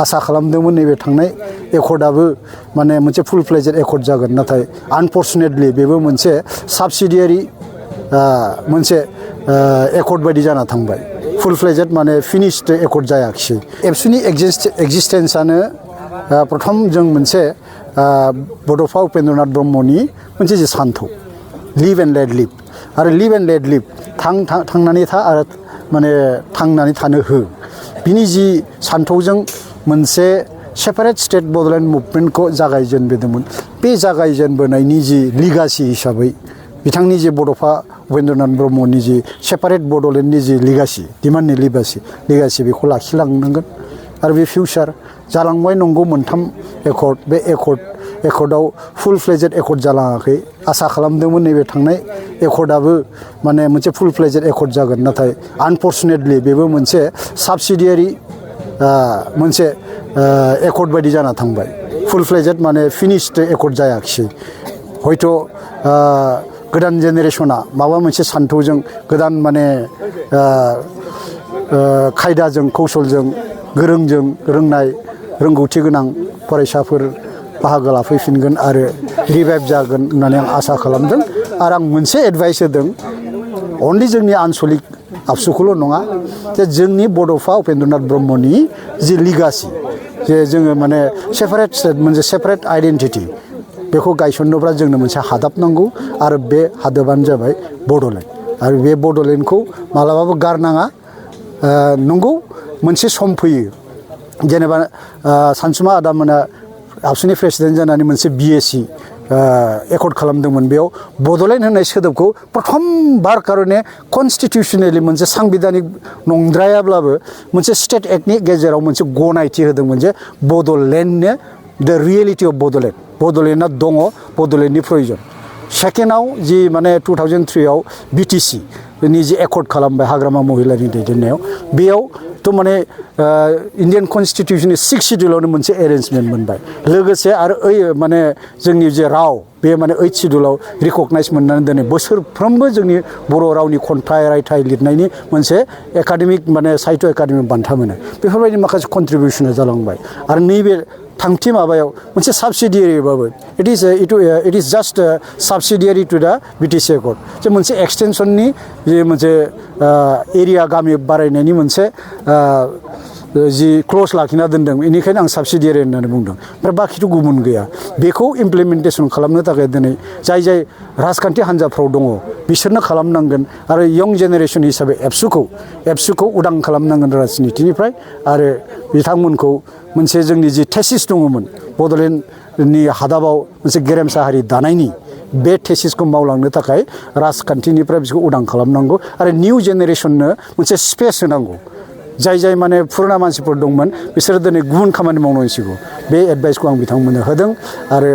आसा खालामदोंमोन नैबे थांनाय एकर्डआबो माने मोनसे फुल फ्लेजेड एकर्ड जागोन नाथाय आनफर्चुनेटलि बेबो मोनसे साबसिडियारि मोनसे एकर्ड बायदि जाना थांबाय फुल फ्लेजेड माने फिनिश्ड एकर्ड जायाखिसै एबसुनि एक्जिस्टेन्सआनो प्रथम जों मोनसे बड'फा उपेन्द्रनाथ ब्रह्मनि मोनसे जे सान्थौ लिभ एन्ड लेट लिभ आरो लिभ एन्ड लेट लिभ थांनानै था आरो माने थांनानै थानो हो बिनि जि सान्थौजों मोनसे सेपारेट स्टेट बड'लेण्ड मुभमेन्टखौ जागायजेनबोदोंमोन बे जागायजेनबोनायनि जि लिगासि हिसाबै बिथांनि जे बड'फा उपेन्द्रनाथ ब्रह्मनि जि सेपारेट बड'लेण्डनि जि लिगासि डिमान्डनि लिगासि बेखौ लाखिलांनांगोन आरो बे फिउचार जालांबाय नंगौ मोनथाम एकर्ड बे एकर्डआव फुल फ्लेजेड एकर्ड जालाङाखै आसा खालामदोंमोन नैबे थांनाय एकर्डआबो माने मोनसे फुल फ्लेजेड एकर्ड जागोन नाथाय आनफर्चुनेटलि बेबो मोनसे साबसिडियारि मोनसे एकर्ड बायदि जाना थांबाय फुल फ्लेजेड माने फिनिश्ड एकर्ड जायाखिसै हयथ' गोदान जेनेरेशना माबा मोनसे सान्थौजों गोदान माने खायदाजों कौशलजों गोरोंजों रोंनाय रोंगौथि गोनां फरायसाफोर बाहागो लाफैफिनगोन आरो रिभाइभ जागोन होननानै आं आसा खालामदों आरो आं मोनसे एडभाइस होदों अनलि जोंनि आनसलिक आबसुखौल' नङा जे जोंनि बड'फा उपेन्द्रनाथ ब्रह्मनि जि लिगासि जे जोङो माने सेपारेट स्टेट मोनसे सेपारेट आइडेन्टिटि बेखौ गायसननोब्ला जोंनो मोनसे हादाब नांगौ आरो बे हादाबानो जाबाय बड'लेण्ड आरो बे बड'लेण्डखौ मालाबाबो गारनाङा नंगौ मोनसे सम फैयो जेनेबा सानसुमा आदामोना आबसुनि प्रेसिडेन्ट जानानै मोनसे बिएसि एकर्ड खालामदोंमोन बेयाव बड'लेण्ड होननाय सोदोबखौ प्रथम बार कारणे कनस्टिटिउसनेलि मोनसे सांबिधानिक नंद्रायाब्लाबो मोनसे स्टेट एक्टनि गेजेराव मोनसे गनायथि होदोंमोन जे बड'लेण्डनो द रियेलिटि अफ बड'लेण्डआ दङ बड'लेण्डनि प्रयजन सेकेन्डआव जि माने 2003आव बिटिसि नि जि एकर्ड खालामबाय हाग्रामा महिलानि दैदेननायाव बेयाव तो माने इन्डियान कनस्टिटिउसननि 6 शिड्युलावनो मोनसे एरेन्जमेन्ट मोनबाय लोगोसे आरो माने जोंनि जे राव बे माने 8 शिड्युलाव रिकगनाइज मोननानै दिनै बोसोरफ्रोमबो जोंनि बर' रावनि खन्थाइ रायथाइ लिरनायनि मोनसे एकाडेमिक माने साहित्य एकाडेमिक बान्था मोनो बेफोरबायदि माखासे कन्ट्रिबिउसना जालांबाय आरो नैबे थांथि माबायाव मोनसे साबसिडियारिबाबो इट इज जास्ट साबसिडियारि टु दा बिटिसि एकर्ड जे मोनसे एक्सटेनसननि जे मोनसे एरिया गामि बारायनायनि मोनसे जि क्लज लाखिना दोनदों बेनिखायनो आं साबसिडियारि होननानै बुंदों ओमफ्राय बाखिथ' गुबुन गैया बेखौ इमप्लिमेन्टेसन खालामनो थाखाय दिनै जाय राजखान्थि हान्जाफ्राव दङ बिसोरनो खालामनांगोन आरो यं जेनेरेसन हिसाबै एबसुखौ उदां खालामनांगोन राजनितिनिफ्राय आरो बिथांमोनखौ मोनसे जोंनि जि थेसिस दङमोन बड'लेण्डनि हादाबाव मोनसे गेरेमसा हारि दानायनि बे थेसिसखौ मावलांनो थाखाय राजखान्थिनिफ्राय बिसोरखौ उदां खालामनांगौ आरो निउ जेनेरेसननो मोनसे स्पेस होनांगौ जाय माने पुराना मानसिफोर दंमोन बिसोरो दिनै गुबुन खामानि मावनांसिगौ बे एडभाइसखौ आं बिथांमोननो होदों आरो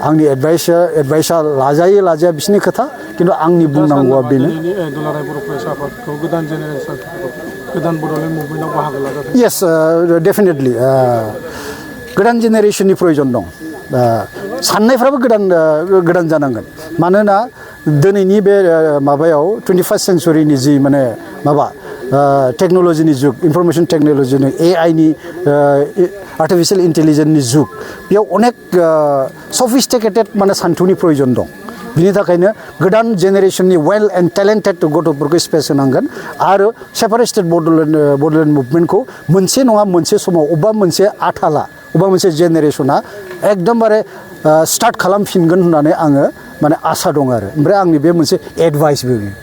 आंनि एडभाइसा लाजाया बिसोरनि खोथा खिन्थु आंनि बुंनांगौआ बेनो दुलाराय बर' फरायसा आफादखौ गोदान जेनेरेसन गोदान बड'लेण्ड मुभमेन्टआव बाहागो लाजागोन येस डेफिनेटलि गोदान जेनेरेसननि प्रयजन दं साननायफ्राबो गोदान जानांगोन मानोना दिनैनि बे माबायाव 21st सेन्चुरिनि जि माने माबा टेक्न'लजिनि जुग इनफरमेसन टेक्न'लजिनि एआइनि आर्टिफिशियेल इन्टेलिजेन्सनि जुग बेयाव अनेक सफिस्टिकेटेड माने सान्थौनि प्रयजन दं बिनि थाखायनो गोदान जेनेरेसननि वेल एन्ड टेलेन्टेड गथ'फोरखौ स्पेस होनांगोन आरो सेपारेट स्टेट बड'लेण्ड मुभमेन्टखौ मोनसे नङा मोनसे समाव अबेबा मोनसे आथाला अबेबा मोनसे जेनेरेसना एकदमबारे स्टार्ट खालामफिनगोन होननानै आङो माने आसा दं आरो ओमफ्राय आंनि बे मोनसे एडभाइसबो